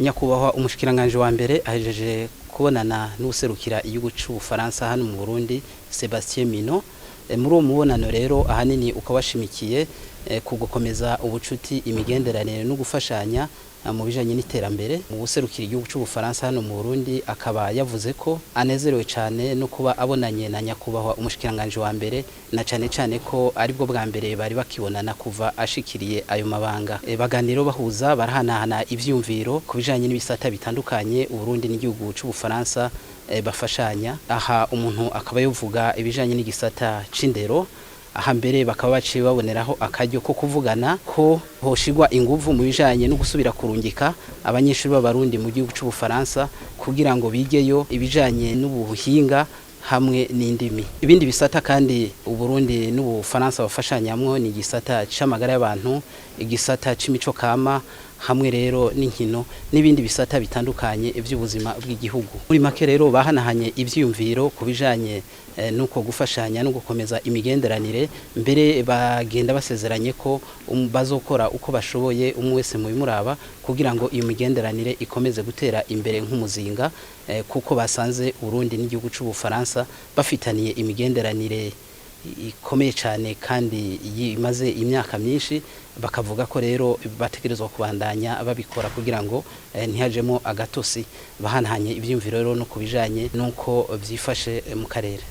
Nyakubahwa umushikiranganje wa mbere ahejeje kubonana n'userukira igihugu c'Ubufaransa hano mu Burundi, Sebastien Minot. Muri uwo mubonano rero ahanini ukaba washimikiye ku gukomeza ubucuti, imigenderanire no gufashanya mu bijanye n'iterambere. Mu guserukira igihugu c'Ubufaransa hano mu Burundi akaba yavuze ko anezerewe cane no kuba abonanye na nyakubahwa umushikiranganje wa mbere, na cane cane ko aribwo bwa mbere bari bakibonana kuva ashikiriye ayo mabanga. Baganiro bahuza, barahanahana ivyumviro ku bijanye n'ibisata bitandukanye Uburundi n'igihugu c'Ubufaransa bafashanya. Aha umuntu akaba yovuga ibijanye n'igisata c'indero. Aha mbere bakaba baciye baboneraho akaryo ko kuvugana ko hoshigwa inguvu mu bijanye no gusubira kurungika abanyeshuri b'Abarundi mu gihugu c'Ubufaransa kugira ngo bigeyo ibijanye n'ubuhinga hamwe n'indimi. Ibindi bisata kandi Uburundi n'Ubufaransa bafashanyamwo ni igisata c'amagara y'abantu, igisata c'imico kama, hamwe rero n'inkino n'ibindi bisata bitandukanye ivy'ubuzima bw'igihugu. Muri make rero bahanahanye ivyiyumviro ku bijanye nuko gufashanya no gukomeza imigenderanire. Mbere bagenda basezeranye ko bazokora uko bashoboye, umwe wese mu bimuraba, kugira ngo iyo migenderanire ikomeze gutera imbere nk'umuzinga, kuko basanze Burundi n'igihugu c'Ubufaransa bafitaniye imigenderanire ikomeye cyane kandi imaze imyaka myinshi. Bakavuga ko rero bategerezwa kubandanya babikora kugira ngo ntihajemo agatosi. Bahanahanye ivyumviro rero no kubijanye nuko vyifashe mu karere.